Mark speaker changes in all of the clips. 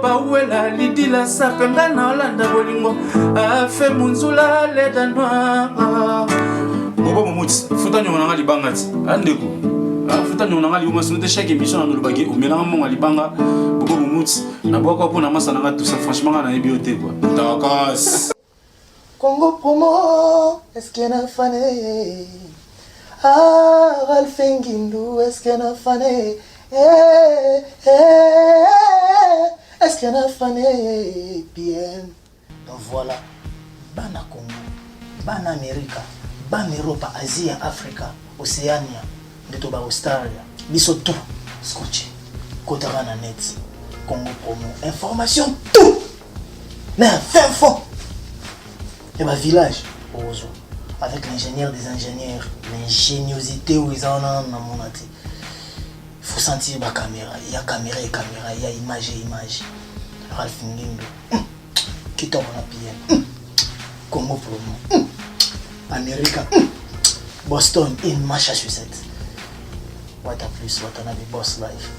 Speaker 1: Bawela lidila sape nga na olanda bolingo afe munzula leda noir bobo momuti futa nyongo nanga libanga ti andeko ah, futa nyongo nanga libanga sino te chaque émission na nolobaki omelanga mbongo ya libanga bobo momuti nabwaka mpo na masa nanga tout ça franchement nga nayebi yo te kua takas.
Speaker 2: Congo promo est-ce que na fane ah Ralph Ngindu est-ce que na fane eh, eh, est-ce que na fane bien. Donc voilà bana Congo bana Amerika bana Europa Asia Afrika Oceania nde to ba Australia biso tout scotché kotaka na net Congo promo information tout na fin fond ya ba village okozwa avec l'ingénieur des ingénieurs, l'ingéniosité oyo eza wana nanu namona te. Faut sentir ba caméra ya caméra et caméra ya image et image. Ralph Ngindu kitoko na PM Congo promo America Boston in Massachusetts. Wata plus Watanabe Boss Life.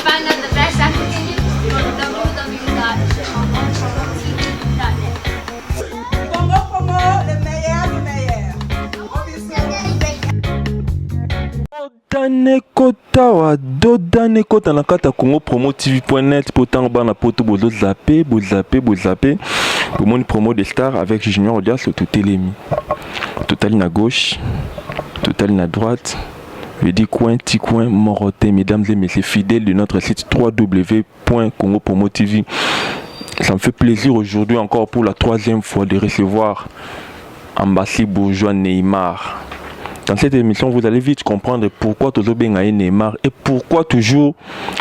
Speaker 3: Find out the best African news, go to www.congopromotv.net.
Speaker 4: Congo Promo, le meilleur du meilleur. Gros bisous.
Speaker 5: Dodane kota wa dodane kota na kati ya Congo Promo TV.net po ntango bana poto bozozape bozape bozape bomoni promo de star avec Junior Odias totelemi totali na gauche totali na droite. Je dis coin, petit coin, moroté, mesdames et messieurs, fidèles de notre site www.congopromotv. Ça me fait plaisir aujourd'hui encore pour la troisième fois de recevoir Ambassi Bourgeois Neymar. Dans cette émission, vous allez vite comprendre pourquoi toujours bengaye Neymar et pourquoi toujours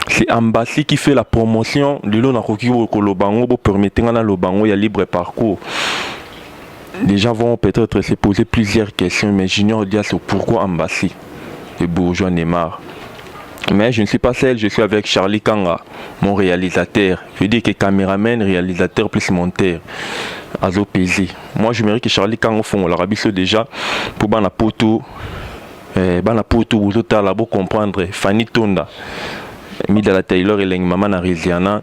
Speaker 5: c'est Ambassi qui fait la promotion de l'eau nakoki kolobango, pour permettre na lobango ya libre parcours. Les gens vont peut-être se poser plusieurs questions, mais Junior Dias, pourquoi Ambassi le bourgeois Neymar? Mais je ne suis pas seul, je suis avec Charlie Kanga, mon réalisateur. Je veux dire que caméraman, réalisateur plus monteur. Azo Pezi. Moi, je mérite que Charlie Kanga font l'Arabie déjà pour bana poto, bana poto, bozotala, bo comprendre. Fanny Tonda, Midala Taylor et Maman Ariziana,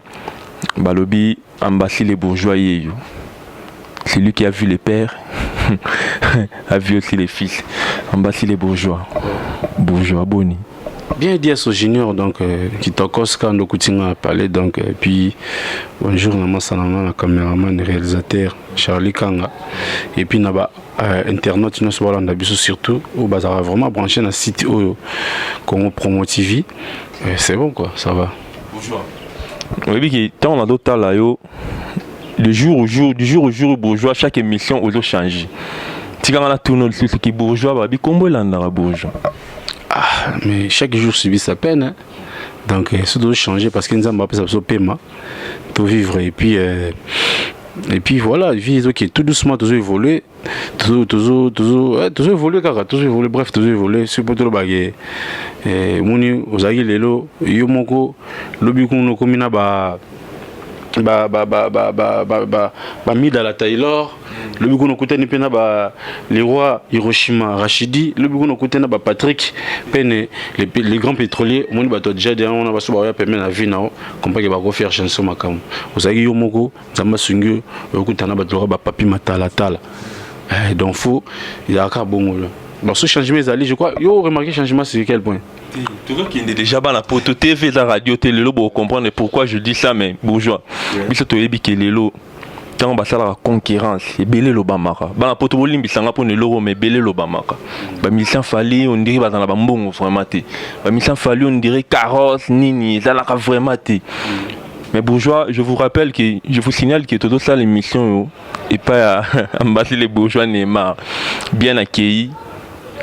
Speaker 5: Balobi, Ambassi les bourgeois yeyo. Celui qui a vu les pères a vu aussi les fils. Ambassi les bourgeois. Bourgeois boni.
Speaker 6: Bien dit à son junior, donc, kitoko quand Kutinga a parlé, donc, et puis, bonjour, na masananga, na caméraman, réalisateur, Charlie Kanga, et puis, na ba, internaute, nous sommes là, biso surtout, au bazar, vraiment branché dans site oyo, Congo Promo TV, et c'est bon, quoi, ça va.
Speaker 5: Bonjour. Oui, qui, tant on a d'autres là, yo, le jour au jour, du jour au jour, bourgeois, chaque émission, ozo changer. Tikanga na tourne ce qui bourgeois, babi, kombo elanda bourgeois.
Speaker 6: Ah, mais chaque jour subit sa peine, hein. Donc, ça doit changer parce que nous avons appelé ça paiement, tout vivre et puis voilà, vie, ok, tout doucement, toujours évoluer, toujours, toujours, toujours, ouais, toujours évoluer, kaka, toujours évoluer, bref, toujours évoluer, c'est pour tout le baguette. Moni, ozaki lelo, yo moko, lobi kuno komina ba, ba, ba, ba, ba, ba, ba, ba, ba mida la Taylor, lobi kuno kutani pena ba les rois Hiroshima Rachidi, lobi kuno kutani ba Patrick Pene, les grands pétroliers, moni ba to déjà derrière on ba so ba ya pembe na vie nao, comprend que ba ko faire chanson makamu. Ozaki yo moko, nzamba sungi, okutana ba to ba papi matala tala. Donc faut il y a ka bongo là. Bon, ce changement ezali, je crois, yo remarqué changement c'est quel point?
Speaker 5: Tokokende déjà bana poto TV la radio télé lelo bo comprendre pourquoi je dis ça, mais bourgeois. Biso toyebi ke lelo ntango basalaka concurrence ebele elobamaka bana poto bolimbisanga mpona eloko ma ebele elobamaka bamusicien Fally on dirait baza na bambongo vraiment te, bamusicien Fally on dirait carrosse nini ezalaka vraiment te. Mais bourgeois, je vous rappelle que je vous signale que tozosala émission oyo epai ya Ambasi le bourgeois Neymar, bien accueilli,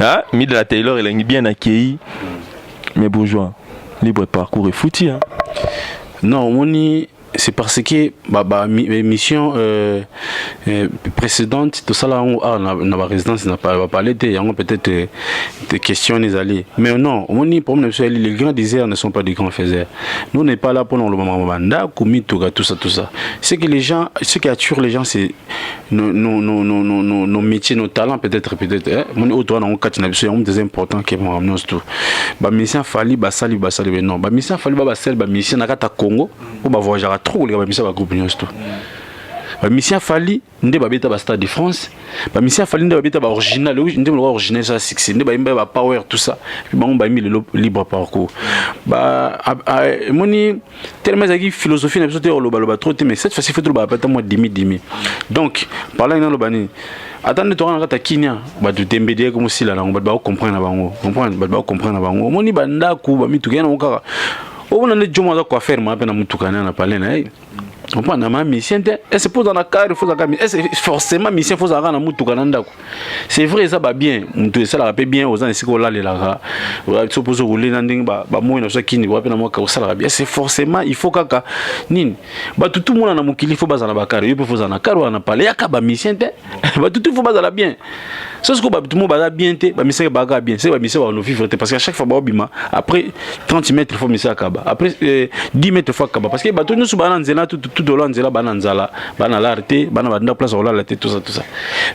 Speaker 5: hein? Midla Taylor elengi bien accueilli, mais bourgeois libre parcours efuti, hein?
Speaker 6: Non, omoni, c'est parce que ba émission précédente tout ça là on a na ba résidence na pas parler te yango peut-être des questions les allées, mais non, omoni problème sur les grands diseurs ne sont pas des grands faiseurs. Nous on n'est pas là pour nous le banda kumituka tout ça tout ça. Ce que les gens, ce qui attire les gens, c'est nos métiers, nos talents, peut-être peut-être, hein, moni auto na kati na biso yango très important que moi nous tout ba musicien Fally basali basali, mais non, ba musicien Fally ba basali ba musicien na kata Congo ou ba voyager. trop koleka bamusicien ya bagroupe nyonso to. Bamusicien Fally nde babeta ba Stade de France, bamusicien Fally nde babeta baoriginal, nde lokola original eza succès, nde bayemba bapower, tout ça. Puis bango bayembi lelo libre parcours. Emoni tellement ezalaki philosophie na biso te, olobaloba trop te, mais cette fois-ci faut toloba ata mwa demi demi. Donc parlant, naloba nini? Ata nde toka na kati ya Kinia, bato tembedi eke mosila nango, bato bakocomprendre na bango, comprendre, bato bakocomprendre na bango. Omoni bandako, bamituka ye nango kaka, omona nde jomo aza coiffeur maa mpe na mutuka na na palais na ye, comprendre na ma musicien te. Est-ce po oza na car, faut ozalaka, est-ce forcément musicien faut ozalaka na mutuka na ndako? C'est vrai, eza babien, moto esalaka mpe bien, oza na esika olalelaka, so mpo ozokole na ndenge bamoi na biso akini wape na mwaka osalaka bien. C'est forcément il faut kaka nini? Bato tu mona na mokili faut bazala bacar, yo mpe faut ozala na car wana na palais, yaka bamusicien te. Bato tu faut bazala bien. So sikoyo bato mo baza bien te, bamusicien baka bien, c'est bamusicien bano vivre te, parce que à chaque fois baobima, après 30 mètres faut musicien akaba, après 10 mètres faut akaba, parce que bato nyonso baa na nzela, tout au long nzela, baa na nzala, baa na lare te, baa na bandako place kolala te, tout ça, tout ça.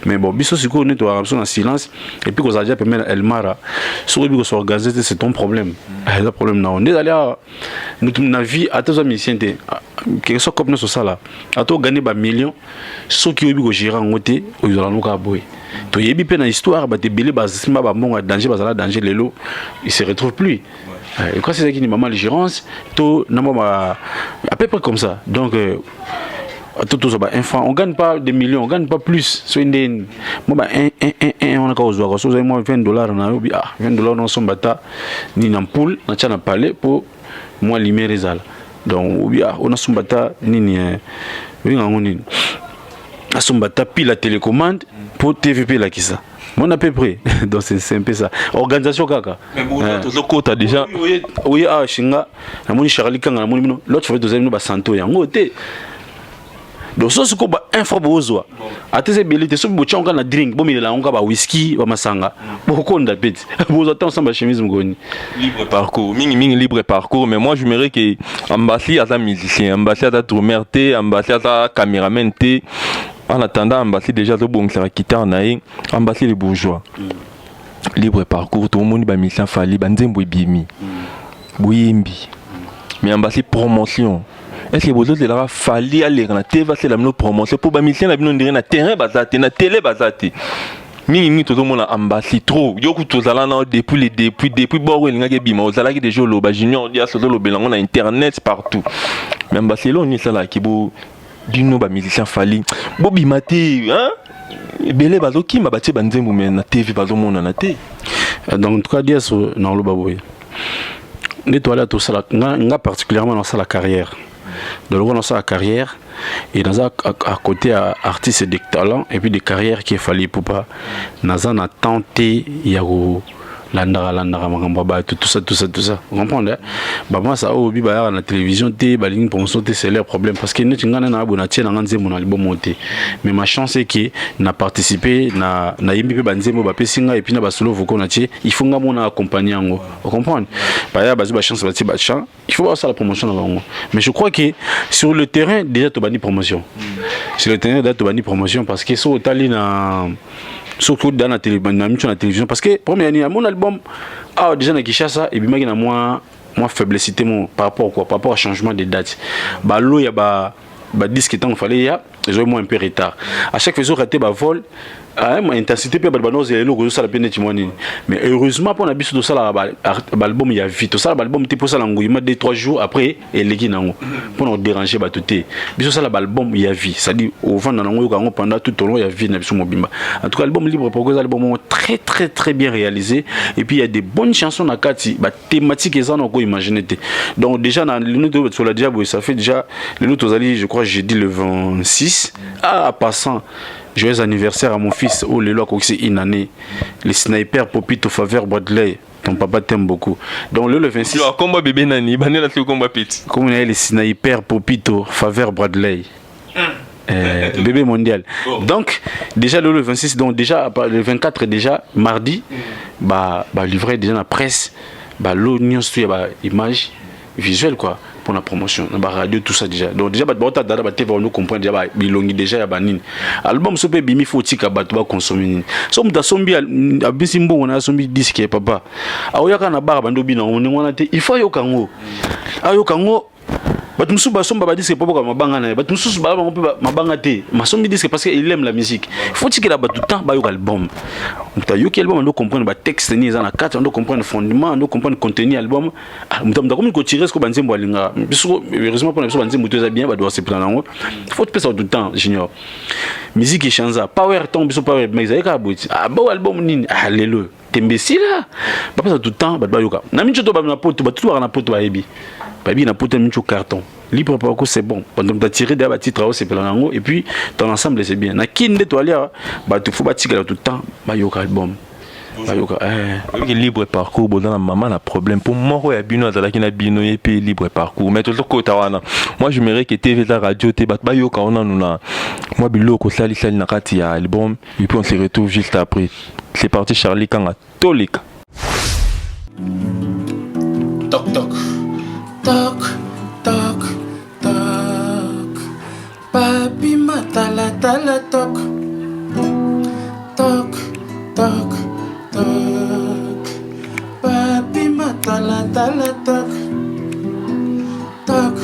Speaker 6: Mais bon, biso sikoyo nde toyaka biso na silence et puis kozala dia pembeni na Elmara. Soki oyebi kosorganiser te, c'est ton problème, eza problème na yo. Nde ezali awa, motu na vie, ata oza musicien te, quelque soit cope nyonso osala, ata ogagner bamillion, soki oyebi kogérer yango te, ozala no kaka boye. Toyebi mpe na histoire, bato ebele basimba bambongo ya danger, bazala danger, lelo il se retrouve plus. Et quand c'est ezalaki ni mama gérance to na mwa à peu près comme ça. Donc tout tozwa ba 1 franc, on gagne pas des millions, on gagne pas plus. Soki ndeni mwa ba 1 1 1 1 wana kaka ozwaka, so ozali mwa 20 $ na yo, bi ah, 20 $ nosomba ata nini na ampoule, natia na palais mpo mwa lumière ezala. Donc obi ah, onasomba ata nini, obenga yango nini, asomba ata pile ya télécommande mpo TV mpe elakisa mon à peu près. Donc c'est un peu ça, organisation kaka.
Speaker 5: Tozokota déjà.
Speaker 6: Oye awa shinga, namoni Charlie Kanga, namoni bino l'autre fois, tozali bino basanto yango te. Donc so sikoyo ba un fois bozwa ata eza ebele te, soki botya yango kaka na drink, bomelela yango kaka bawhisky, bamasanga, bokonda pe te, bozwa ta ensemble bachemise mokoni.
Speaker 5: Libre parcours, mingi mingi libre parcours. Mais moi, je me que Ambassi aza musicien, Ambassi aza drummer te, Ambassi aza caméraman te. En attendant, Ambassi déjà azobongisaka guitare na ye. Ambassi le bourgeois, libre parcours, tomoni bamusicien Fally, banzembo ebimi, boyembi, mais Ambassi, promotion, est ce que bozozelaka Fally aleka na te, basela bino promotion? Mpo bamusicien na bino ndenge na terrain baza te, na télé baza te. Mingimingi tozomona Ambassi trop. Yo kutu tozala na depuis le depuis boro elingaki ebima, ozalaki déjà oloba, Junior Dias ozolobela yango na internet partout. Mais Ambassi, eloko nini esalaki bo bino bamusicien Fally bobima te, hein? Ebele bazokima, batie banzembo, me na TV bazomonana te.
Speaker 6: Donc en tout cas, Dias, naloba boye, nde toala tosala nga particulièrement nasala carrière. Donc lokola nasala carrière et naza à côté ya artiste de talent et puis de carrière qui Fally Ipupa, naza na temps te ya kolandaka landaka makambo ya bato, tout ça, tout ça, tout ça, comprendre. Bamasa oyo bi bayaka na télévision te, balingi promotion te, c'est leur problème, parce que neti ngai na boye, natie nanga nzembo na album te, mais ma chance est que na participer na nayembi mpe banzembo bapesi ngai, et puis na basolo vocaux natie, il faut nga mona accompagner yango, comprendre. Baya bazwi bachance, batie bachant, il faut basala promotion na bango. Mais je crois que sur le terrain déjà tobandi promotion, sur le terrain déjà tobandi promotion, parce que so otali na surtout dans la télé, na miso na télévision, parce que première année mon album, ah, déjà na Kinshasa ebimaki na mwa faiblesse mo par rapport quoi, par rapport à changement de date, balo ya ba ba disque, ntango fallait ya ezwaki mwa un peu retard, à chaque fois ezorater bavol, intensité mpe bato banozela eloko ezosala mpe neti mwa nini. Mais heureusement mpo na biso, tosalaka baalbum ya vie, tosala baalbum te mpo osala nguyima 2 3 jours après eleki nango mpona kodéranger bato te. Biso osala baalbum ya vie, c'est-à-dire ovanda nango, oyoka yango pendant tout au long ya vie na biso mobimba. En tout cas, album Libre Parcours eza album moko très très très bien réalisé, et puis il y a des bonnes chansons na kati, bathématique eza na koimaginer te. Donc déjà na lelo tosola déjà boye, ça fait déjà lelo tozali, je crois, jeudi le 26. Ah, passant, joyeux anniversaire à mon fils oh, lelo akokisi une année, le sniper Popito Faveur Bradley, ton papa t'aime beaucoup. Donc le 26.
Speaker 5: Komba bébé nani banela soki komba petit.
Speaker 6: Comme on a le sniper Popito Faveur Bradley. Bébé mondial. Oh. Donc, déjà le 26, donc déjà le 24, déjà mardi, bah livré déjà la presse, bah l'eau bah image visuelle quoi, pour la promotion, na ba radio, tout ça déjà. Donc déjà ba ba dada ba TV, nous comprendre déjà ba bilongi déjà ya banini. Album so pe bimi, faut tika bato ba consommer nini. So muta sombi abisi mbongo na sombi disque ya papa. Aoyaka na bar bando bina on wana te, il faut ayoka ngo. Ayoka ngo. Bato mosusu basomba badisque mpo boka mabanga na ye, bato mosusu bala bango mpe mabanga te, masombi disque parce que il aime la musique. Faut tikela bato temps bayoka album. Moto ayoki album ando comprendre batexte nini eza na kati, ando comprendre fondement, ando comprendre contenu ya album. Ah, moto moto akomi kotire siko banzembo alingaka biso. Heureusement mpona biso banzembo to eza bien, bato basepela nango. Faut topesa bato temps. Junior, musique echanza power ntango biso power mais ezali kaka boye ti ah, bo album nini, ah, lelo tembe esila. Bapesa tout temps bato bayoka na minso to na poto, bato to baka na poto bayebi, bayebi na poto minso carton libre parcours, c'est bon. Bato moto atire deya batitre aosepela nango et puis dans l'ensemble c'est bien. Na kini nde toalia bato, faut batikela tout temps bayoka album, bayoka eh.
Speaker 5: Oyoki libre parcours, boza na mama na problème mpo moko ya bino azalaki na bino ye mpe libre parcours, mais tozokota wana. Moi j'aimerais que TV eza radio te, bato bayoka wana nanu na mwa biloko osalisali na kati ya album et puis on se retrouve juste après. C'est parti, Charlie Kanga toleka.
Speaker 1: Toc toc toc toc toc, papi matalatala, toc toc toc toc, papi matalatala, toc toc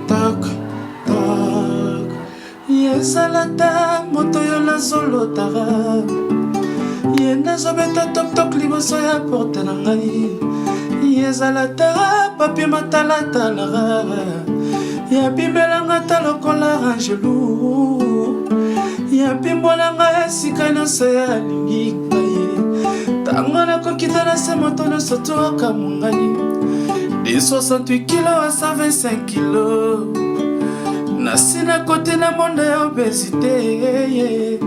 Speaker 1: toc toc. Ezala ta moto yo nazolotaka ye, nazobeta toktok liboso ya porte na ngai. Ezala ta papi matalatalaka, yabimelanga ta lokola angelu, yapimbolanga esika nyonso ya alingi ngai. Ntango nakokita na se, moto nyonso toakamwa ngai, de 68 kilo à 125 kilo, nasi nakoti na monde ya obésité.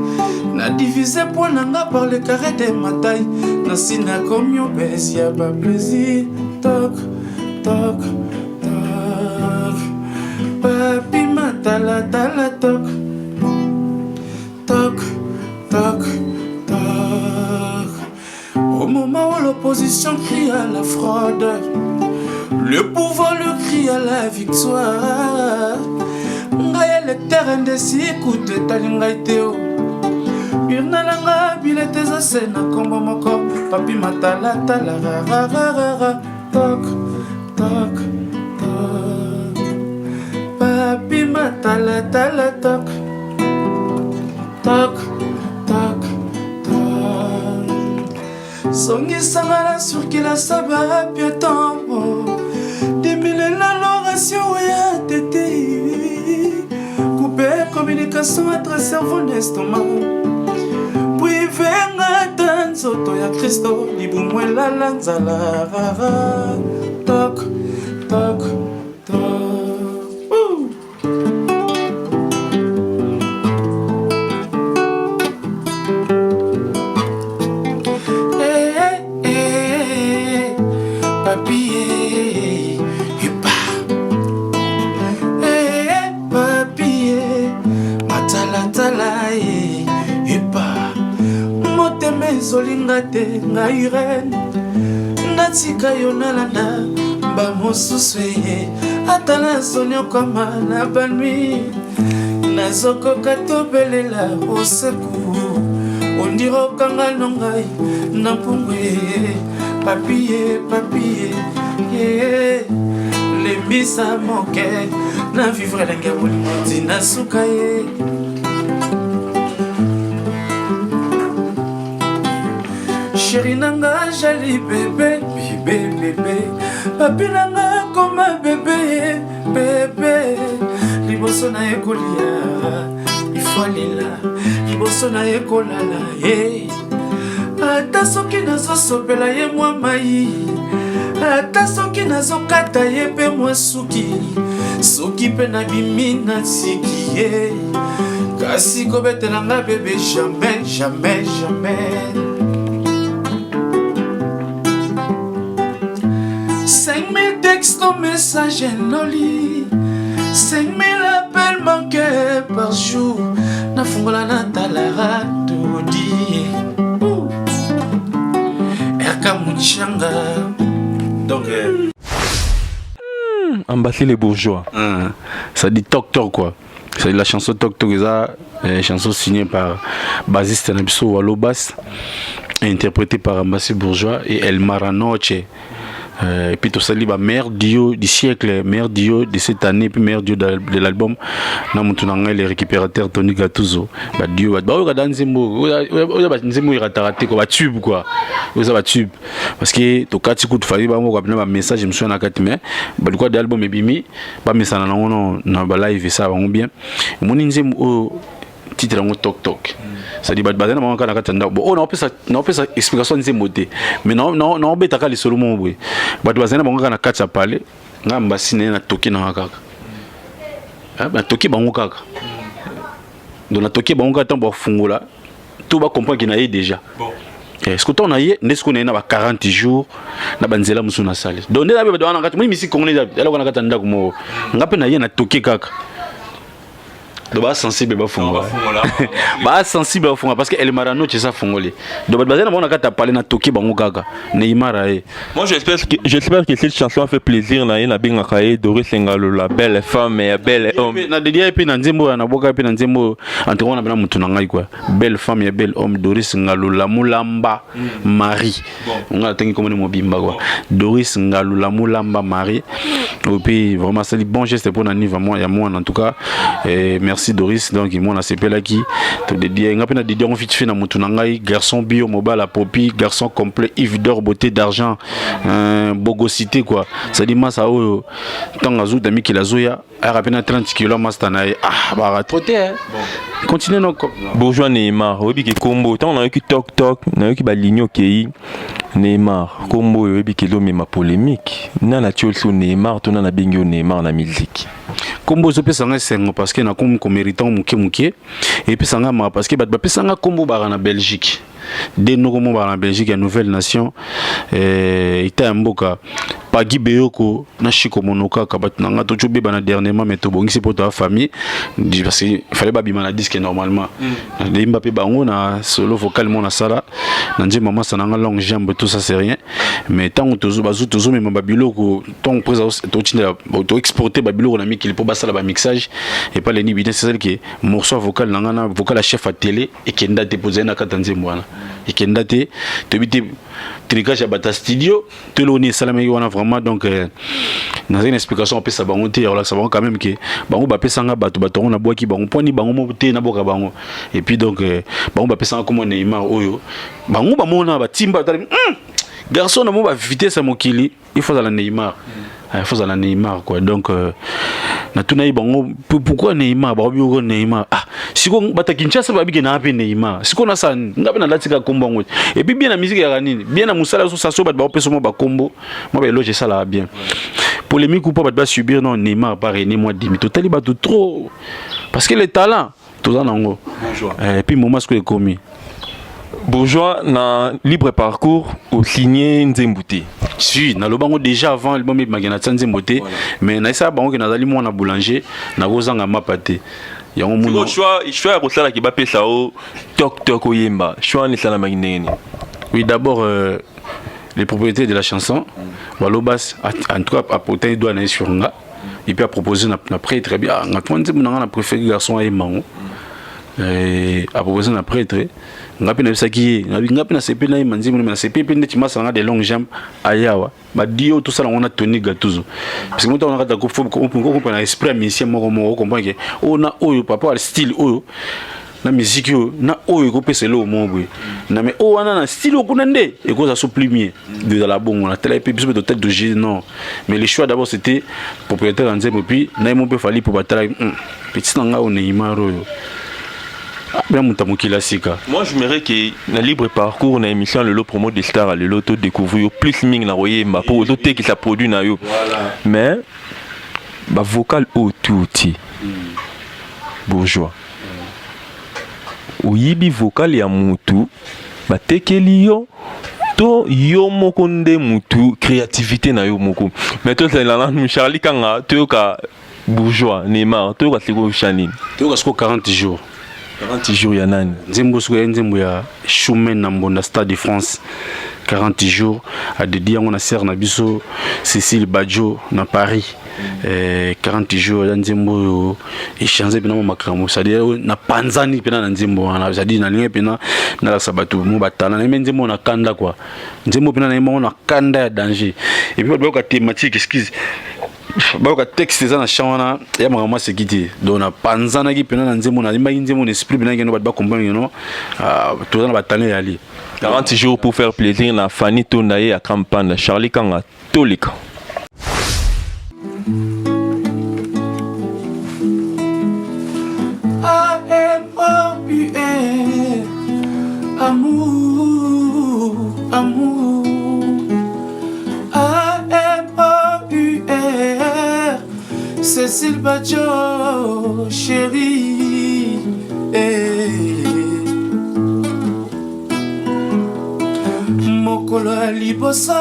Speaker 1: Na divise mpo na nga par le carré de ma taille, nasi nakomi obèse ya baplaisir. Tok tok tok, papi matalatala, tok tok tok tok. Au moment où l'opposition crie à la fraude, le pouvoir le crie à la victoire. Ngai électeur indécis, kutu etali ngai te o. Urne na nga bilete eza se na nkombo moko, papi matalatala, rarararara, tok tok tok, papi matalatala, tok tok tok tok. Songisanga na circulation ba piéton, diminuer la ration ya tete, couper communication entre cerveau na estomac, prive nga ta nzoto ya Kristo, libumu elala nzala, rara, tok tok tok. Ouh. Eh, eh, eh, papi, eh, epa. Eh, eh, papi, eh, matalatala, eh, epa. Motema ezolinga te ngai reine natika yo nalanda bamosusu eye, ata nazonyokwama na banui, nazokoka tobelela oseku, ondira okanga no ngai na mpungu ye, papi ye, papi ye ye, lembisa moke na vivre elenge ya bolingo ntina suka ye. Chéri na nga jali bébé bébé bébé, papi na nga koma bébé bébé, liboso na ye kolia ifalela, liboso na ye kolala ye, ata soki nazosopela ye mwa mai, ata soki nazokata ye mpe mwa suki, soki mpe nabimi nasiki ye, kasi kobetela nga bébé jamais, jamais, jamais. 5000 textos, messages noli, 5000 appels manqués par jour, nafungola natalara todi erka muchanga donc
Speaker 5: Ambassy les bourgeois.
Speaker 6: Hein, ça dit toc toc quoi. C'est la chanson Toc Toc eza chanson signée par bassiste na biso Walo Bass, interprétée par Ambassy Bourgeois et El Maranoche. Et puis tosali ba meilleur duo du siècle, meilleur duo de cette année, puis meilleur duo de l'album na mutu na ngai, le récupérateur Tony Gattuso. Ba duo ba oyo da nzembo oyo, ba nzembo erataka te quoi, ba tube quoi, oyo ba tube, parce que tokati kutu fali bango quoi, ba message mosusu na kati, mais balikuwa de album ebimi, bamesana nango na ba live, esala bango bien. Omoni nzembo oyo, titre yango Tok Tok, c'est-à-dire bato baza na bango kaka na kati ya ndako. Bon, oyo naopesa explication nzembo te, mais naobetaka lisolo moko boye. Bato bazali na bango kaka na kati ya palais, ngai mbasi na ye, natoki nanga kaka, natoki bango kaka. Donc natoki bango kaka, ntango bafungola to bacomprendre ke na ye déjà. Est-ce que ntango na ye nde sikoyo na ye na ba 40 jours na banzela mosusu nasali? Donc nde nabe bato wana na kati, moni misiki kongo eloko na kati ya ndako moko, nga mpe na ye natoki kaka. Donc basensible bafungola, basensible bafungola, parce que Elmaranoche eza fungoli. Donc bato bazali na bango na kati ya palais, na toki bango kaka, Neymar aye.
Speaker 5: Moi, j'espère que cette chanson a fait plaisir na ye, nabengaka ye Doris Engalo, la belle femme ya belle homme.
Speaker 6: Na dédié ye mpe na nzembo oyo, nabwaka ye mpe na nzembo oyo. En tout cas wana mpena motu na ngai quoi, belle femme ya belle homme, Doris Ngalula Mulamba Marie. Nga natangi komoni mobimba quoi, Doris Ngalula Mulamba Marie. Oyo mpe vraiment asali bon geste mpo na ni vraiment ya mwana. En tout cas, merci Doris. Donc mwana asepelaki, todédié nga mpe na dédié yango vite fait na motu na ngai, garçon bio, mobala popi, garçon complet, Yves d'or, beauté d'argent, bogosité quoi. C'est-à-dire masa oyo ntango azuta mikili, azoya, ayaka mpe na 30 kilo, master na ye, ah, baka trop te, continue no.
Speaker 5: Bourgeois Neymar, oyebi ke kombo, ntango nayoki Tok Tok, nayoki baligni okei Neymar, kombo oyo oyebi ke ezomema polémique. Nani atie oso Neymar to nani abengi yo Neymar na musique?
Speaker 6: Kombo ezopesa ngai esengo, parce que nakomi komérite moke moke. Epesa ngai mawa, parce que bato bapesa ngai kombo baka na Belgique de noko mo, baka na Belgique ya Nouvelle Nation, eta ya mboka Pagi Beyoko na Shiko Mono kaka bato na nga. Totyo na dernièrement, mais tobongisi mpo toya famille, parce que fallait babima na disque normalement. Nayimba mpe bango na solo vocal mo nasala na nzembo masa na nga Longue Jambe. Tout ça, c'est rien, mais ntango tozomema babiloko, ntango presa totindela, toexporte babiloko na mikili mpo basala bamixage epa leni bidin, c'est que morceau vocal na nga na vocal ya chef ya télé ekenda te, mpo ezali na kati ya nzembo wana, ekenda te. Toyebi te tricage ya bato ya studio to eloko nini esalamaki wana vraiment. Donc nazali na explication apesa bango te, ya kolakisa bango quand même ke bango bapesanga bato, bato yango nabwaki bango mponi bango mo te, naboka bango. Et puis donc bango bapesanga kombo Neymar oyo, bango bamona batimba, batali garçon na mo bavitesse ya mokili, il faut azala Neymar, il faut azala Neymar quoi. Donc natuna ye bango pourquoi Neymar, bakobi oko Neymar. Ah, siko bato ya Kinshasa babike na mpe Neymar, siko nasala nini? Nga mpe nalatika kombo yango. Et puis bien na musique yaka nini, bien na mosala so so, bato bakopesa mwa bakombo, mwa baéloge, esalaka bien. Polémique ou pas, bato basubir non Neymar par René mwa dimi, totali bato trop, parce que le talent toza nango. Et puis moment sikoyo ekomi.
Speaker 5: Bourgeois, na libre parcours osigné nzembo te?
Speaker 6: Si, naloba yango déjà avant album ebimaki, natia nzembo te, mais nayesaka bango ke nazali mwana boulanger, nakozanga mapa te, yango.
Speaker 5: Muna choix ya kosalaki, bapesa o Tok Tok oyemba, choix wana esalamaki ndenge nini?
Speaker 6: Oui, d'abord les propriétés de la chanson, balobas en tout cas apporté doigt na ye sur nga et puis a proposé na prêtre bien nga mpo nzembo na nga na préféré garçon ayemba yango. A proposé na prêtre, nga mpe nayebisaki ye nga mpe nasepeli nayemba nzembo, me nasepeli mpe ndeti masa na nga de longue jambe ayawa badi oyo tosala yango na Tony Gatuzo, parce que moto wana kata comprendre na esprit ya musicien moko moko, comprendre ke oyo na oyo papa style oyo na musique oyo na oyo ekopesa eloko moko boye na, mais oyo wana na style oyo kuna nde ekozala so plus mieux ezala bongo. Natala mpe biso mpe total toge non, mais le choix d'abord, c'était propriétaire ya nzembo, puis na ye mo mpe Fali mpo batalaki petit na ngai oyo Neymar oyo bena moto ya mokili ya sika.
Speaker 5: Moi, j'aimerais que na libre parcours, na émission Lelo Promo des Stars, lelo to découvrir plus mingi na koyemba mpo ozotekisa produit na yo, mais bavocal oyo tuti Bourgeois, oyibi vocal ya mutu batekeli yo to yo moko nde mutu créativité na yo moko? Mais tozalela nanu Charlie Kanga, toyoka Bourgeois Neymar, toyoka sikoyo cha nini?
Speaker 6: Toyoka sikoyo 40 jours.
Speaker 5: 40 jours ya nani?
Speaker 6: Nzembo soki ya nzembo ya Choumen na Mbonda Stade de France 40 jours adedi yango na sœur na biso Cécile Badjo na Paris. Eh, 40 jours ya nzembo oyo echange mpena mwa makambo, c'est-à-dire napanzani mpena na nzembo wana, c'est-à-dire nalingi mpena nalakisa bato mo batala nayembi nzembo na kanda kua nzembo mpena nayembi yango na kanda ya danger. Et puis bato bayoka thématique, excuse, bayoka texte eza na champ wana ya makambo maseki te. Donc napanzanaki mpena na nzembo, nayembaki nzembo na esprit mpena keno bato bacomprendre keno toza na batalent yali.
Speaker 5: 40 jours pour faire plaisir na Fanny Tonda ye ya Kampanda Charlie Kanga Tolika.
Speaker 1: A-M-O-U-R Amour, amour A-M-O-U-R Cécile Badjo, chérie eh. Mokolo ya liboso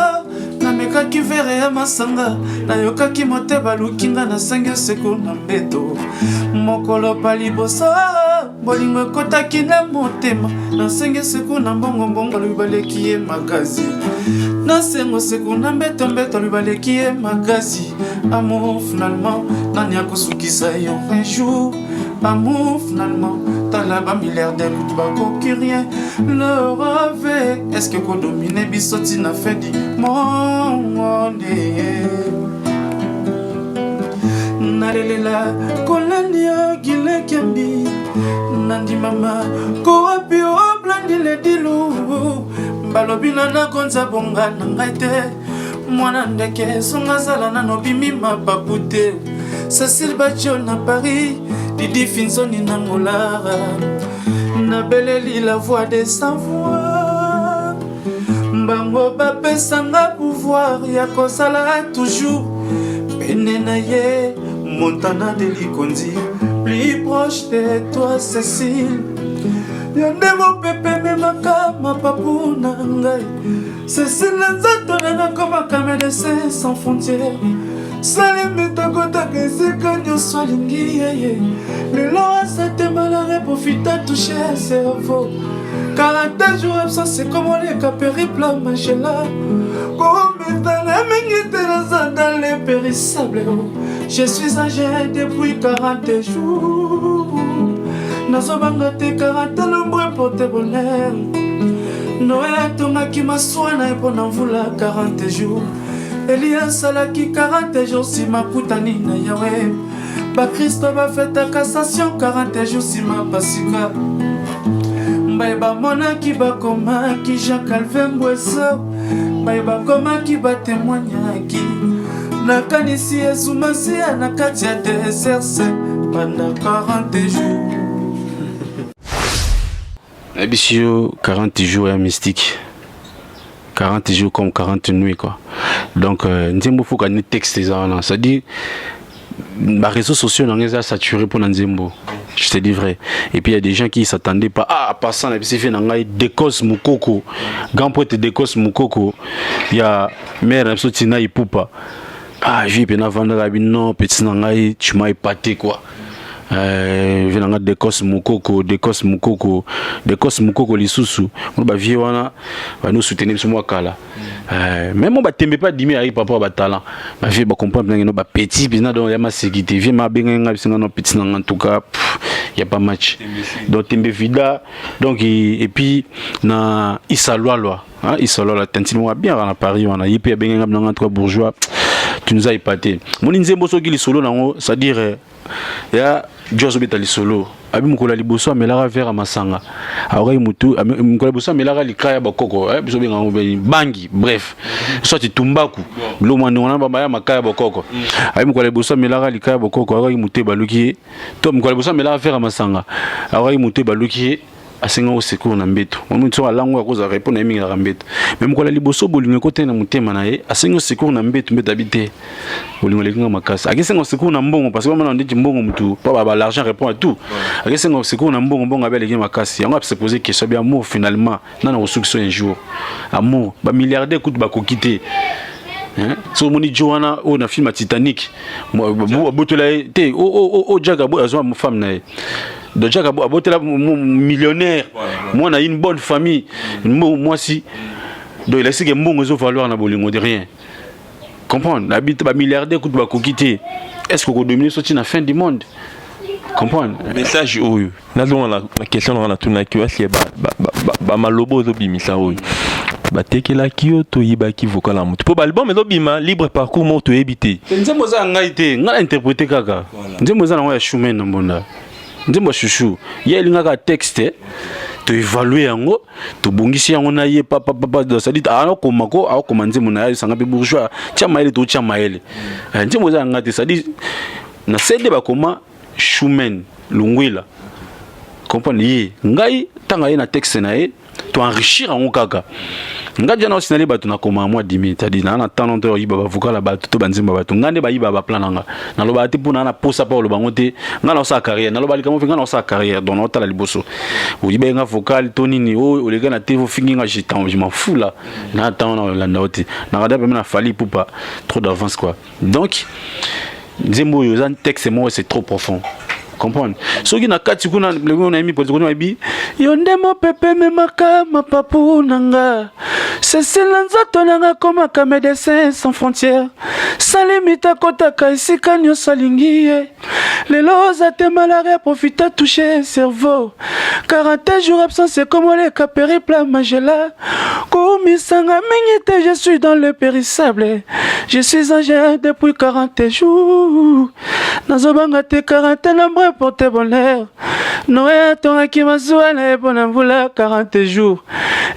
Speaker 1: namekaki vere ya masanga, nayokaki moteba lukinga, nasengi oseko na mbeto. Mokolo pa liboso bolingo ekotaki na motema, nasengi seko na mbongo, mbongo alobi baleki ye makasi, nasengo seko na mbeto, mbeto alobi baleki ye makasi. Amour finalement, nani akosukisa yo un jour? Amour finalement, tala bamilliardaire kutu bakoki rien le rêve. Est ce que kodomine biso ntina fin du monde? Nalelela kolandi yo gilekembi, nandimama kowapi oblandile dilu, balobi na nakonza bonga na ngai te. Mwana ndeke songa azala nano bimi mapapu te. Cécile Bajo na Paris, Didi Finzoni na Ngolara, nabeleli la voix des sans voix. Bango bapesanga pouvoir ya kozala toujours pene na ye. Montana de Likondi, plus proche de toi Cécile, yo nde mopepe memaka mapapu na ngai. Cécile na nzoto na nakomaka médecin sans frontière, salimi tokotaka esika nyonso alingi yeye. Lelo asatemalare profita touche cerveau. 40 jours absence ekomoleka périple Magela komitala mingi te, naza dans les périssables. Je suis âgé depuis 40 jours, nazobanga te. 40 nombre porte bonheur. Noe atongaki masuwa na ye mpo na mvula 40 jours. Eli asalaki 40 jours nsima akutani na Yawe. Bakristo bafetaka station 40 jours nsima pasika. Baye bamonaki bakomaki, Jean Calvin Mbweso, baye bakomaki batemoignaki. Nakanisi Yesu Masiya na kati ya désert pendant 40 jours.
Speaker 6: Nayebisi yo 40 jours ya mystique, 40 jours comme 40 nuits quoi. Donc nzembo foka ni texte eza wana, c'est-à-dire ba réseaux sociaux nanga eza saturé mpona nzembo, je te dis vrai. Et puis il y a des gens qui s'attendaient pas. Ah, passant na biso fe na ngai Decos Mukoko, grand poète Decos Mukoko ya mère na biso Tina Ipupa. Ah, je mpe navandaka bi non, petit na ngai, tu m'as épaté quoi. Vie na nga Decos Mukoko, Decos Mukoko, Decos Mukoko lisusu mono bavie wana bano soutenir biso mwa kala. Même mo batembe mpe adimi ayaki papa ya batalent, bavie bacomprendre ndenge no bapetit mpena. Donc ya maseki te, vie ma abengai nga biso nga no petit na nga, en tout cas y a pas match. Donc tembe vida. Donc et puis na Isalwalwa, hein, Isalwalwa tantine moko bien na Paris wana, ye mpe abengai nga binanga, en tout cas bourgeois, tu nous as épaté. Moni nzembo soki lisolo nango, c'est-à-dire ya jo azobeta lisolo abi mokolo ya liboso amelaka verre ya masanga, akokaki motu. Mokolo ya liboso amelaka likaya ya bakoko, biso bengango bangi, bref, soit tumbaku, biloko mwa ndenge wana baya makaya ya bakoko. Abi mokolo ya liboso amelaka likaya ya bakoko, akokaki motu ebaluki ye. To mokolo ya liboso amelaka verre ya masanga, akokaki motu ebaluki ye, asenga secours na mbeto. Moni so alango akozala répondre na ye mingi na mbeto. Mais mokolo ya liboso bolingo ekoteli na motema na ye, asengi secours na mbeto, mbeto abi te, bolingo eleki nga makasi. Akesenga secours na mbongo, parce que bamona ndeti mbongo mutu po ba l'argent répond à tout. Akesenga secours na mbongo, mbongo abi aleki makasi. Yango se poser question bi amour finalement nana kosuki so un jour. Amour, bamilliardaire kutu bakoki te. Soki omoni jo wana oyo na film ya Titanic, abotola ye te, oyo Jack azwa femme na ye. Donc Jack abotela millionnaire, mwana une bonne famille, mwasi. Donc elakisi ke mbongo ezovaloir na bolingo de rien. Comprendre, nabi te bamilliardaire kutu bakoki te. Est ce que okodomine so na fin du monde? Comprendre?
Speaker 5: Message oyo nazonga na question nanga natunaki yo, asie bamaloba ozobimisa oyo batekelaki yo, toyibaki vocal ya motu mpo baalbum ezobima libre parcours moko toyebi te.
Speaker 6: Nzembo eza ya ngai te, ngai na interprété kaka. Nzembo eza nango ya Shumen na Mbonda, nzembo ya Shushu. Ye alingaka texte, toévalue yango, tobongisi yango na ye papapapa. C'est-à-dire akoma ko akoma nzembo na ye, esanga mpe bourgeois tia mayele, totia mayele. Nzembo eza ya ngai te, c'est-à-dire na CD bakoma Shumen Lungwila. Comprendre, ye ngai ntango aye na texte na ye, toenrichir yango kaka. Nga dia na osinali bato nakoma mwa dimi, c'est-à-dire naa na temps to oyiba bavocal ya bato to banzembo ya bato. Nga nde bayiba baplan na nga, nalobaka te mpo naa na posa mpa oloba yango te. Nga na osala carrière, naloba likambo mpe nga na osala carrière. Donc naotala liboso oyiba nga vocal to nini oyo oleka na te, ofingi nga, je m'en fous là. Na temps na olanda yo te, nakada peme na Fally Ipupa trop d'avance quoi. Donc nzembo oyo eza texte moko, c'est trop profond. Comprendre, soki na kati kuna lengo nayemi politike kuna, bayebi yo nde mopepe memaka mapapu na nga, cecile na nzoto na nga, komaka médecin sans frontière, sans limite, akotaka esika nyonso alingi ye. Lelo oza te, malaria profite touche cerveau, 40 jours absence ekomoleka périple Magellan, koumisanga mingi te. Je suis dans le périssable, je suis en jeûne depuis 40 jours, nazobanga te, 40 nombre porte bonheur. Noé atongaki masuwa na ye mpo na mvula 40 jours.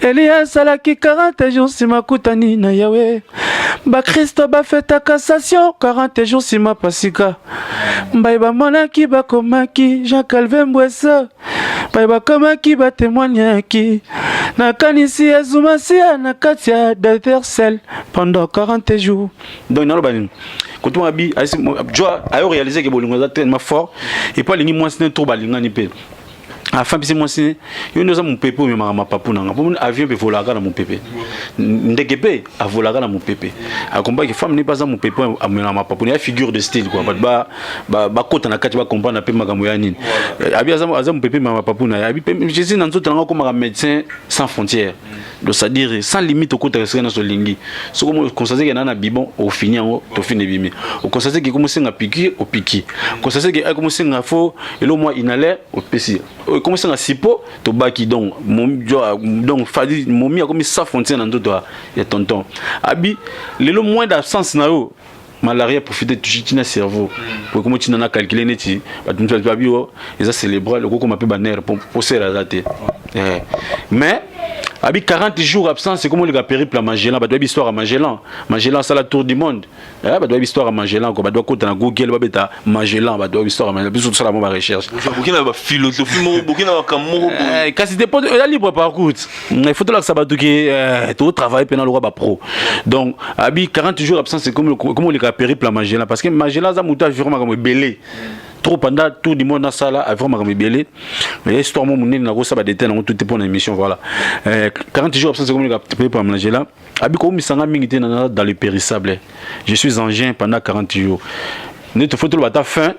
Speaker 6: Eli asalaki 40 jours, nsima kutani na Yawe. Bakristo bafetaka station 40 jours nsima pasika. Mbai bamonaki, bakomaki Jean Calvin Mbwesa, bai bakomaki, batémoignaki. Nakanisi Yezu Masiya na kati ya désert pendant 40 jours. Donc naloba nini? Kotuma bi jo ayo réaliser ke bolingo eza tellement fort et puis alingi mwasi ne trop, balingani mpe afin mpesi mwasi yo nde oza mopepe omemaka mapapu nanga, mpo avion mpe volaka na mopepe, ndeke mpe avolaka na mopepe. Akombaki femme ne mpe aza mopepe amemaka mapapu ya figure de style quoi. Bato bakota na kati, bacomprendre mpe makambo ya nini. Abi aza mopepe ememaka mapapu na ye. Abi Jésus na nzoto nanga akomaka médecin sans frontière, donc c'est-à-dire sans limite, okotaka esika nyonso olingi. Soki oconstate ke na na bibon, ofini yango, tofini ebimi. Oconstate ke ekomosenga piqûre, opiki. Constate ke ekomosenga fo elo mwa inhaler, opesi. Ekomosenga sipo, tobaki. Donc fadi momi akomi sans frontière na nzoto ya tonton. Abi lelo moins d'absence na yo, malaria profite touche tina cerveau po ekomi tina na calculer neti bato mosusu babi o eza cérébral, okokoma mpe banerf po sere aza te. Mais abi 40 jours absence ekomi oleka périple ya Magellan. Bato bayebi histoire ya Magellan. Magellan asala tour du monde. Bato bayebi histoire ya Magellan ko bato bakota na Google, babeta Magellan, bato bayebi histoire ya Magellan. Biso tosala mo barecherche.
Speaker 5: Boki na baphilosophie moko, boki na makambo moko.
Speaker 6: Kasi te, po eza libre parcours, il faut tolakisa bato ke totravaille mpena lokwa bapro. Donc abi 40 jours absence ekomi oleka périple ya Magellan, parce que Magellan aza moto aviron makambo ebele trop pendant tour du monde asala, aviron makambo ebele. Mais histoire mo monene, nakosala badétail nango tout te mpo na émission. Voilà, 40 jours absence ekomi oleka périple ya Magellan. Abi koumisanga mingi te, na dans le périssable, je suis en jeûne pendant 40 jours. Nde tofo toloba ata fin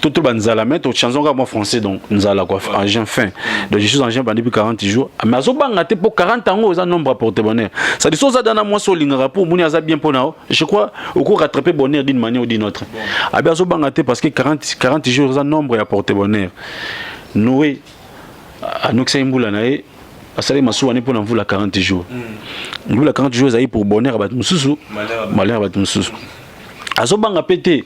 Speaker 6: to toloba nzala, mais tochangeons kaka mwa français, donc nzala quoi, en jeûne, faim. Donc je suis en jeûne pendant depuis 40 jours, mais azobanga te mpo 40 yango eza nombre à porte bonheur. Ça dit so oza dana mwasi olingaka mpo omoni aza bien mpo na yo, je crois oko rattraper bonheur d'une manière ou d'une autre. Abi azobanga te parce que 40 jours eza nombre ya porte bonheur. Noé anokisaki mbula na ye, asali masuwa ne mpo na mvula 40 jours. Mvula 40 jours ezali pour bonheur ya bato mosusu, malheur ya bato mosusu. Azobanga mpe te.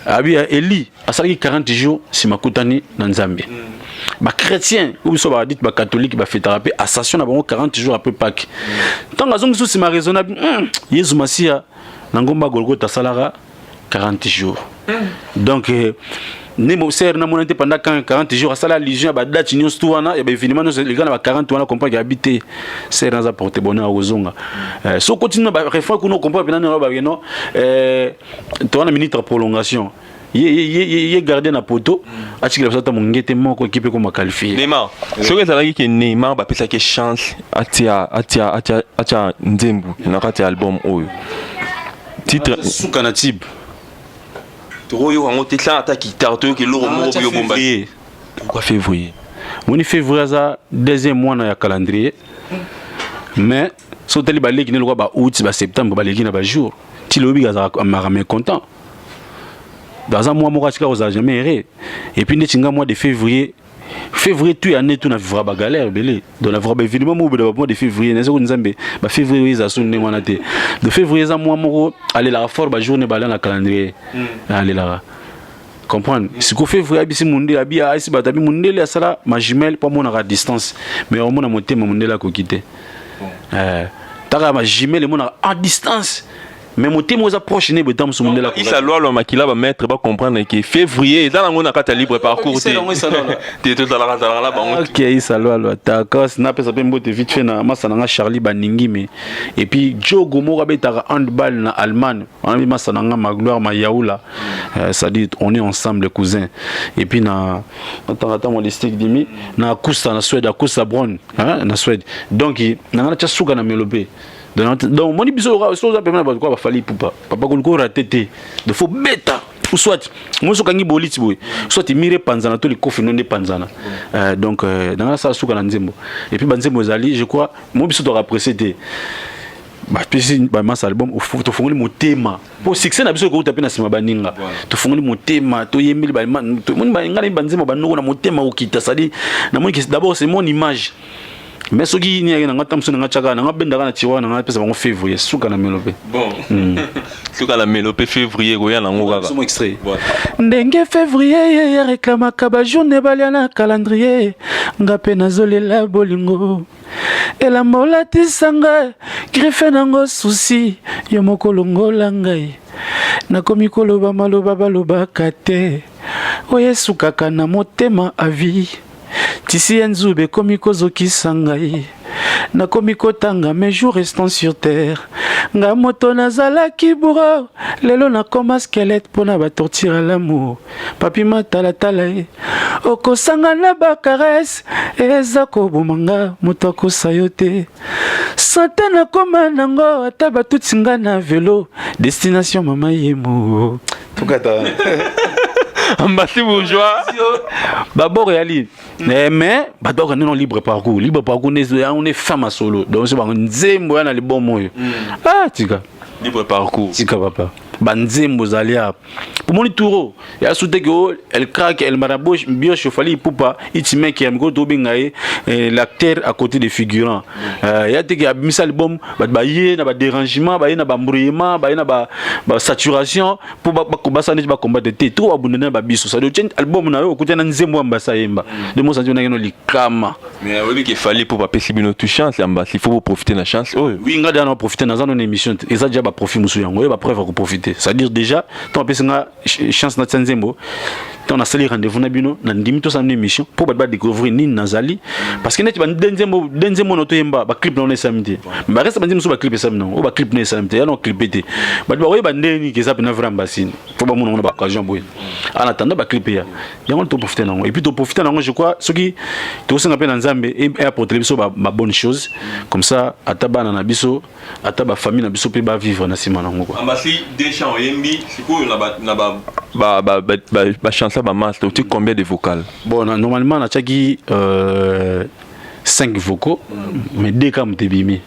Speaker 6: Abi Eli asalaki 40 jours, nsima akutani na Nzambe. Bachrétien oyo biso badite bacatholique bafetaka mpe ascension na bango 40 jours après Pâques. Ntango azongi so nsima raisonne, Yezu Masiya na ngomba Golgota asalaka 40 jours. Donc nde sere namona te pendant 40 jours asala allusion ya badate nyonso tu wana ya baévénement nyonso eleka na ba 40 wana. Comprendre abi te sere naza porte bonheur, akozonga. So continue barefrain kuna, ocomprendre mpena nini babake no toza na minute ya prolongation, ye gardien na poto atikela biso ata mongete moko, équipe ekoma qualifié.
Speaker 5: Neymar, soki ezalaki ke Neymar bapesaki chance atia nzembo na kati ya album oyo. Titre
Speaker 6: suka na tibe.
Speaker 5: Tokoyoka yango te sans ata guitare, toyoka eloko moko boyo bomba. Pourquoi février?
Speaker 6: Moni, février aza deuxième mois na ya calendrier, mais so otali baleki ne lokwa ba août, ba septembre, baleki na bajour ti lobi azalaka mécontent. Aza mois moko atika kozala jamais erré. Et puis neti nga, mois de février, février tout année tout na vivra bagalère ebele. Donc na vivra baévénement moko boye na bamois de février. Naza ko Nzambe, bafévrier oyo eza so ndenge wana te. De février eza mois moko alelaka fort, bajournée balia na calendrier alelaka, comprendre. Siko février abisi mundele, abi ayesi bato, abi mundele asala majumelle mpo amonaka distance, mais omona motema mundele akoki te. Taka majumelle emonaka en distance, mais motema oza proche ne boye mosu mundele.
Speaker 5: Isa Lwalwa makila, bamaître bacomprendre ke février eza nango na kati ya libre parcours te te, tozalaka zalaka na bango.
Speaker 6: Ok, Isa Lwalwa takos, napesa mpe mbote vite fait na masa na nga Charlie Baningime, et puis Jogo moko abetaka handball na Allemagne wana, masa na nga Magloire Mayaula, c'est-à-dire on est ensemble, cousin. Et puis na natanga ta molistique dimi na Akusa na Suède, Akusa Bron, hein, na Suède. Donc na nga natya suka na melo mpe. Donc omoni biso so oza pembe na bato kwa baFally Ipupa, papa, koluka orate te. Donc faut beta ou soit moi soki okangi boliti boye, soit mire epanzana to likofi no nde epanzana. Donc nanga nasala suka na nzembo. Et puis banzembo ezali, je crois mo biso toka apprécier te, bapesi bamasa album, tofongoli motema po succès na biso ekouta mpe na nsima baninga. Tofongoli motema, toyembeli ngai nayebi banzembo banoko na motema kokita. C'est-à-dire namoni d'abord c'est mon image, mais soki nini nanga ta mosu nanga tiaka nanga bendaka na tiroir nanga pesa bango. Février suka na melo mpe.
Speaker 5: Bon, suka na melo mpe, février koya nango kaka.
Speaker 6: Extrait ndenge février ye reklamaka bajournée balia na calendrier, nga mpe nazolela bolingo. Elamba olatisanga griffe nango susi yo moko longola ngai, nakomi koloba maloba balobaka te oyo esukaka na motema avi tisi ya nzube ekomi kozokisa ngai, nakomi kotanga mes jours restant sur terre. Nga moto nazalaki bourreau, lelo nakoma squelette mpo na batorture. L'amour papi matalatala ye okosanga na bacaresse eza koboma nga, moto akosa yo te. Sante nakoma nango ata batuti nga na velo, destination mama yemo tukata.
Speaker 5: Ambasi Bourgeois.
Speaker 6: Babord eyali, mais bato bakende no libre parcours, libre parcours nde yango nde fin masolo. Donc so bango nzembo ya na libomo oyo, ah tika.
Speaker 5: Libre parcours.
Speaker 6: Tika papa, banzembo ezali awa pomoni turo ya su te ke o el crack el maraboche bioche Fally Ipupa itimeke ya mikolo tobenga ye l'acteur à côté des figurants. Ya te ke abimisa album, bato baye na badérangement, baye na baembrouillement, baye na basaturation mpo basala neti bacombattre te to babunda na babiso. C'est-à-dire otie album na yo, okuti na nzembo ya Mbasa yemba de mosanti onaki no likama.
Speaker 5: Mais oyebi ke Fally mpo bapesi bino tu chance ya Mbasi, il faut boprofiter na chance oyo.
Speaker 6: Oui, nga déjà na profiter, naza nona émission te, eza déjà baprofit mosusu yango oyo bapreuve ya koprofiter. C'est-à-dire déjà ntango apesi nga chance natia nzembo, ntango nasali rendez-vous na bino, na ndimi tosala na émission mpo bato badécouvrir nini nazali, parce que neti de nzembo na toyemba, baclip na wana esalami te. Bareste banzembo mosusu baclip esalami nango, oyo baclip na esalami te, ya na clip te, bato bakoyeba ndenge nini ke eza mpena vrai Ambasine. Fo bamona ngo na baoccasion boye. En attendant baclip eya, yango toprofite nango. Et puis toprofite nango, je crois soki tokosenga mpe na Nzambe eapporter biso babonne chose comme ça, ata bana na biso, ata bafamille na biso mpe bavivre na nsima nango quoi.
Speaker 5: Ambasi, deux chants oyembi sikoyo na bachanson bamaster, oti combien de vocal?
Speaker 6: Bon, normalement natiaki 5 vocaux, mais deux kaka moto ebimi.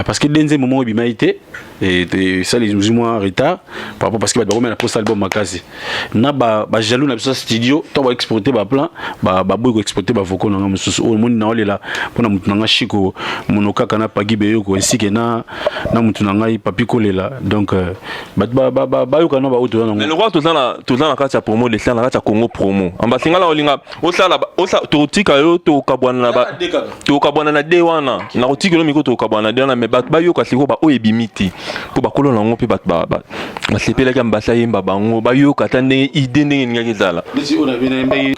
Speaker 6: Parce que deux nzembo moko ebimaki te, esali zwi mwa retard par rapport, parce que bato bakomi na posa album makasi na bajaloux na biso ya studio. Ntango baexporte baplan, baboyi koexporte bavocaux na nga mosusu oyo omoni naolela mpona motu na nga Shiko mono kaka na Pagi Beyoko, ainsi ke na motu na ngai Papi Kolela. Donc bato bayoka na baoyo toza nango.
Speaker 5: Mais lokwa toza na kati ya promo de na kati ya Congo promo, Ambasi, nga na olinga osala tokotika yo, tokokabwana na de wana, na kotika yo miko, tokokabwana na de wana. Mais bato bayoka sikoyo baoyo ebimi te, mpo bakolo nango mpe bato basepelaki Ambasi ayemba bango, bayoka ata ndenge idée ndenge elingaki ezala.
Speaker 6: Neti oyo na bino nayembaki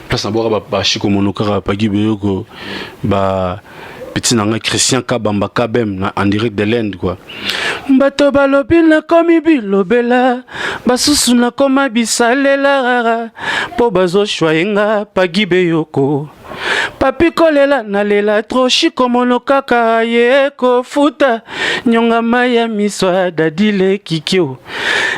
Speaker 6: place na bwaka bashiko mono kaka Pagi Beyoko, ba petit na ngai Christian Kabamba Kabem na en direct de l'Inde quoi. Bato balobi nakomi bilobela, basusu nakoma bisalela mpo bazoshwa ye nga Pagi Beyoko. Papi kolela nalela trop shikomono kaka ye kofuta nyonga mai ya miso ya dadile kikio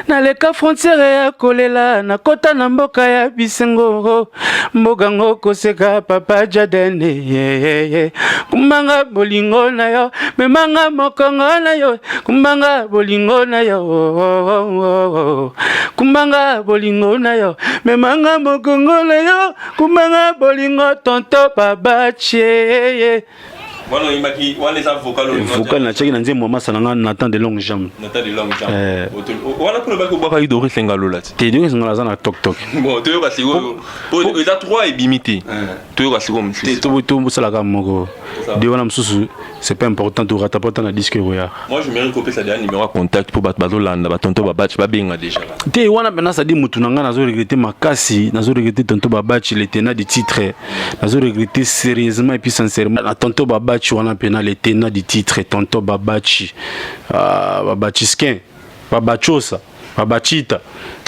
Speaker 6: naleka frontiere ya kolela nakota na mboka ya bisengo mboka ngo koseka papa jadene yeah, yeah. kumbanga bolingo na yo memanga mokongo na yo kumbanga bolingo na yo kumbanga bolingo na yo memanga mokongo na yo kumbanga bolingo tonto babache
Speaker 5: wana oyembaki wana eza vocal
Speaker 6: vocal natiaki na nzembo ya masa na nga Nathan de longue jambe.
Speaker 5: Nathan de longue jambe.
Speaker 6: Eh.
Speaker 5: Wana mpo lobaki obwakaki Doris Ngalola ti.
Speaker 6: Te Doris Ngalola aza na tok tok.
Speaker 5: Bon toyoka sikoyo po eza 3 ebimi te. Toyoka sikoyo mosusu.
Speaker 6: Te to tosalaka moko. De wana mosusu c'est pas important to rattraper na disque roya.
Speaker 5: Moi je mérite kopesa déjà numéro ya contact po bato bazolanda ba tonton babachi babenga déjà.
Speaker 6: Te wana maintenant ça dit mutu na nga nazo regretter makasi nazo regretter tonton babachi le tenant du titre. Nazo regretter sérieusement et puis sincèrement na tonton Babachi wana pena le tenant du titre tonton Babachi ah, Babachiskin Babachosa Babachita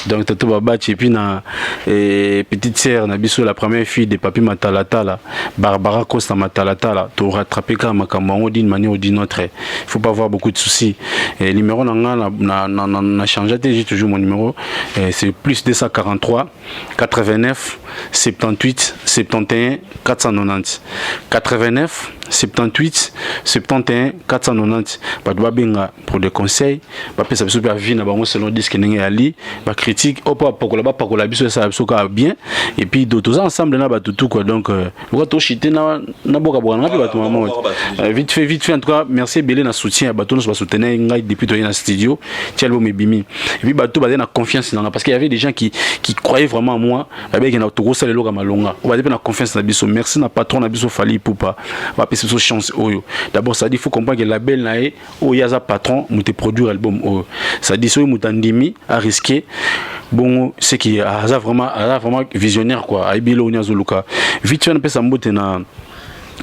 Speaker 6: donc tonton Babachi et puis na eh, petite sœur na biso la première fille de Papi Matalatala Barbara Costa Matalatala to rattraper kaka makambo yango d'une manière ou d'une autre. Il faut pas avoir beaucoup de soucis. Et numéro na nga na na na, na, na changé te, j'ai toujours mon numéro. Et c'est plus 243 89 78 71 490 89 78 71 490 bato babenga pour des conseils bapesa biso mpe avis na bango selon disque ndenge yali bacritique oyo mpo bapakola bapakola biso esala biso kaka bien et puis do toza ensemble na bato tout quoi. Donc lokola toshite na bokaboka nanga mpe bato mamo vite fait, vite fait. En tout cas, merci ebele na soutien ya bato nyonso basoutenir ngai depuis toye na studio ti album ebimi. Et puis bato bazali na confiance nanga parce qu'il y avait des gens qui croyaient vraiment à moi, babeki na tokosala eloko ya malonga oyo bazali mpe na confiance na biso. Merci na patron na biso Fally Ipupa, bapesi biso chance oyo. D'abord, ça dit, il faut comprendre que label na ye oyo ye aza patron, moto produire album oyo, ça dit soki moto andimi arisqué bongo, c'est qui aza vraiment visionnaire quoi, ayebi eloko nini azoluka. Vite fait, napesa mbote na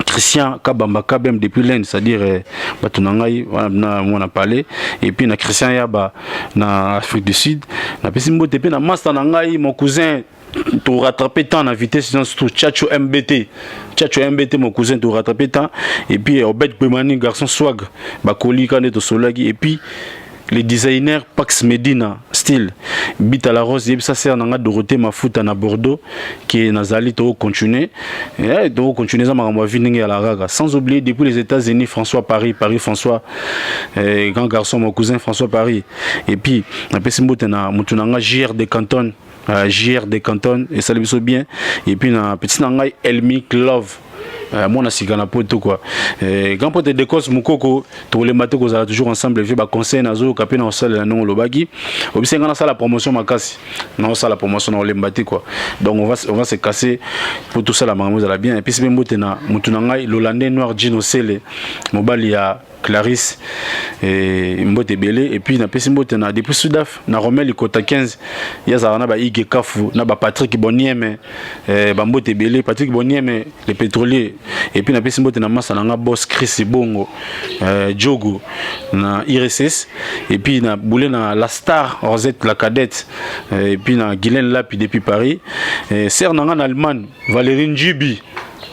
Speaker 6: Christian Kabamba Kabem depuis l'Inde, c'est-à-dire bato na ngai na mwana palais, et puis na Christian Yaba na Afrique du Sud. Napesi mbote mpe na master na ngai, mon cousin, to rattraper temps na vitesse surtout Tchatcho MBT, Tchatcho MBT, mon cousin, to rattraper temps. Et puis Obed Kwemani, garçon swag, bakoli kande tosolaki. Et puis les designers Pax Medina style Bita la Rose, yebisa sœur nanga Dorothée Mafuta na Bordeaux qui nazali to continuer eh to continuer za makambo ya vie ndenge ya la raka. Sans oublier depuis les États-Unis François Paris, Paris François, eh, grand garçon, mon cousin François Paris. Et puis napesi mbote na mutu nanga JR de Canton, JR de Canton, esali biso bien. Et puis na petit na ngai Elmic Love, mwana sika na poto quoi, grand pote d'Écosse Mukoko, tokolemba te kozala toujours ensemble vie. Baconseil nazoyoka mpe na kosalela ndenge olobaki, obisi nga nasala promotion makasi, naosala promotion na kolemba te quoi. Donc on va se casser po tosala makambo ezala bien. Et puis mpe mbote na motu na ngai l'Hollandais noir Gino Sele, mobali ya Clarisse, mbote ebele. Et puis napesi mbote na depuis Sudaf na Romel Likota 15, ye azalaka na baige Kafu na baPatrick Bonieme, bambote ebele, Patrick Bonieme le pétrolier. Et puis napesi mbote na masa na nga boss Chris Bongo, Jogo na IRSS. Et puis na boule na la star Rosette la cadette, et puis na Guylaine Lapi depuis Paris, sœur na nga na Allemagne Valérie Njibi.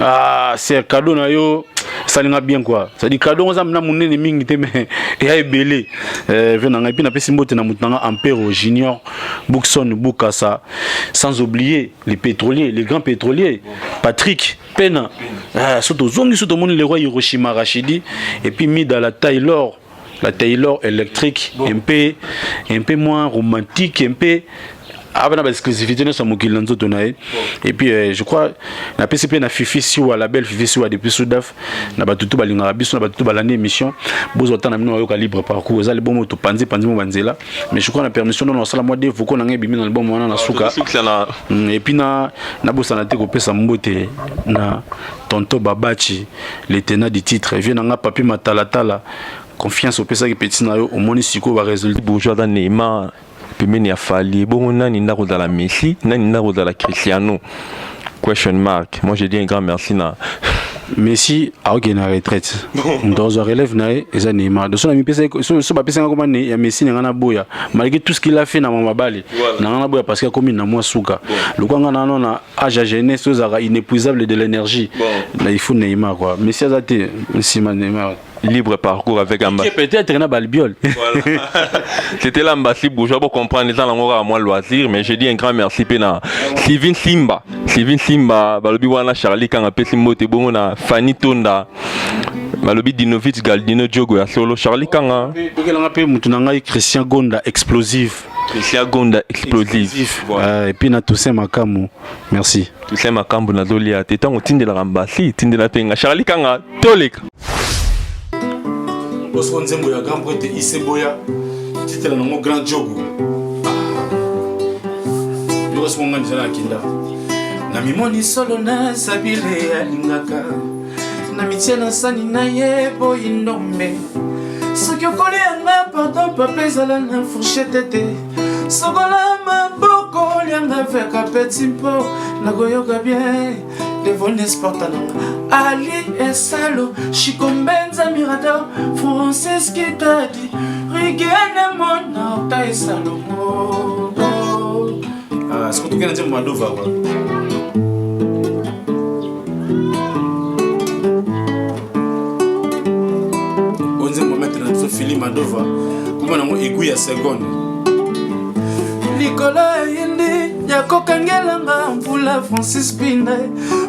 Speaker 6: Ah sœur, cadeau na yo esalinga bien quoi, c'est-à-dire cadeau oza na monene mingi te mais eya ebele ve na ngai. Mpe napesi mbote na moto na nga Ampero Junior Bookson Bukasa, sans oublier les pétroliers, les grands pétroliers Patrick Pena. Ah, so tozongi so tomoni le roi Hiroshima Rachidi et puis Mida la Taylor, la Taylor électrique, bon. Un peu moins romantique, un peu aba na baexclusivité nyonso ya mokili na nzoto na ye. Et puis je crois napesi mpe na Fifi Siwa, la belle Fifi Siwa depuis Sudaf, na bato tu balingaka biso, na bato tu balandi émission, bozwa ta na bino bayoka libre parcours. Eza album oyo topanzi panzi mo banzela, mais je crois na permission nono osala mwa de vocaux na ngai ebimi na album wana na suka. Et puis na nabosana te kopesa mbote na tonton Babachi, le tenant du titre, vieux na nga Papi Matalatala, confiance opesaki petit na yo, omoni sikoyo barésultat.
Speaker 5: Bourgeois aza Neymar pembeni ya Fally, bongo nani nda kozala Messi, nani nda kozala Cristiano? Question mark. Moi, j'ai dit un grand merci na
Speaker 6: Messi akokende na retraite, moto akozwa relève na ye eza Neymar. Donc so na mipesa, so bapesa nga koma ya Messi na nga naboya, malgré tout ce qu'il a fait na mabale na nga naboya, parce que akomi na mwa suka. Lokwa nga nano na âge ya jeunesse, ozalaka inépuisable de l'énergie. Na il faut Neymar quoi. Messi aza te nsima Neymar.
Speaker 5: Libre parcours avec Amba.
Speaker 6: Peut-être na balbiol.
Speaker 5: Voilà. C'était l'Ambassi Bourgeois pour comprendre les gens à moi loisir, mais j'ai dit un grand merci pena Sylvine Simba, Sylvine Simba, balobi wana Charlie Kanga pesi mbote bongo na Fanny Tonda. Balobi Dinovic Galdino Diogo ya solo Charlie Kanga.
Speaker 6: Tokelanga mpe mutu na ngai Christian Gonda explosif.
Speaker 5: Christian Gonda explosif.
Speaker 6: Voilà. Et puis na Toussaint Makamu. Merci.
Speaker 5: Toussaint Makambu nazolia te ntango otindelaka mbasi tindela mpe nga Charlie Kanga toleka.
Speaker 1: Bosiko nzembo ya grand prêtre Iseboya, titre nango Grand Jogo. Yoka siko nga nzela na kinda. Na mimoni solo na sabile alingaka na mitie na sani na ye boyi ndombe. Soki okolianga, pardon papa, ezala na fourchette te, sokola maboko, olianga avec appétit mpo nakoyoka bien. Devone sporta nanga Ali Esalo, Shikombenza Mirador, Francis Kitadi, Rigene Mona Ota Esalomo. Ah, siko tokenda nzembo Madova kwa oyo nzembo maître na biso Fili Madova, kombo nango Aiguille ya seconde. Likolo eyindi ya kokangelanga mvula, Francis Pinde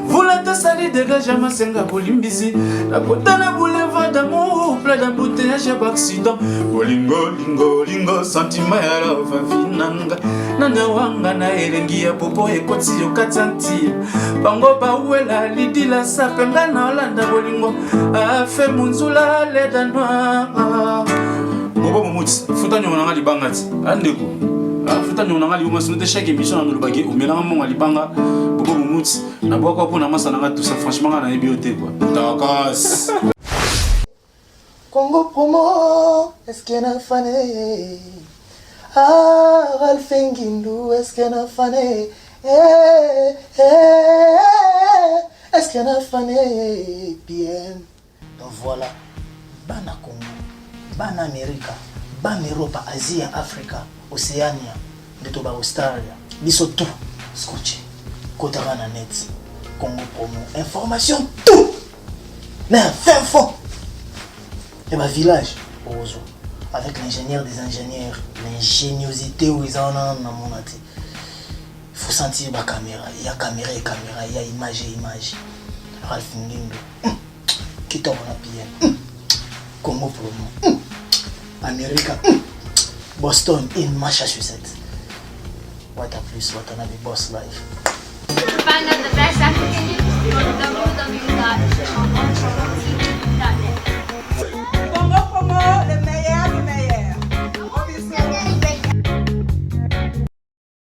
Speaker 1: mvula tosali dégage ya masenga bolimbisi nakota na boulevard d'amour, plein d'embouteillage ya baaccident. Bolingo lingo lingo, sentiment ya love avinanga nana wanga na elengi ya bobo ekoti yo kati ya ntia bango bawela lidila sapenga na olanda bolingo afe munzula leda noir. Bobo momuti, futa nyongo nanga libanga ti andeko, futa nyongo nanga libanga, sino te chaque émission na nalobaki omelanga mbongo ya libanga. Bobo momuti nabwaka mpo na masa nanga tout ça, franchement nga nayebi yo te quoi, takas.
Speaker 2: Congo promo, est-ce qu'il y en a fané? Ah, Ralph Ngindu, est-ce qu'il y en a fané? Eh, eh, est-ce qu'il y en a fané? Bien. Donc voilà, bana Congo, bana Amerika, bana Europa, Asia, Afrika, Océania, nde toba Australia, biso tout scotché. Kotaka na net, Congo promo, information tout. Mais fin fond ya bavillage ozwa avec l'ingénieur des ingénieurs, l'ingéniosité oyo eza wana nanu namona te. Faut sentir bacaméra ya caméra e caméra ya image e image. Ralph Ngindo kitoko na pm Congo promo, America, Boston in Massachusetts. Wata plus Watanabe Boss Life.
Speaker 3: To find out the best African news, go to www.congopromotv.net.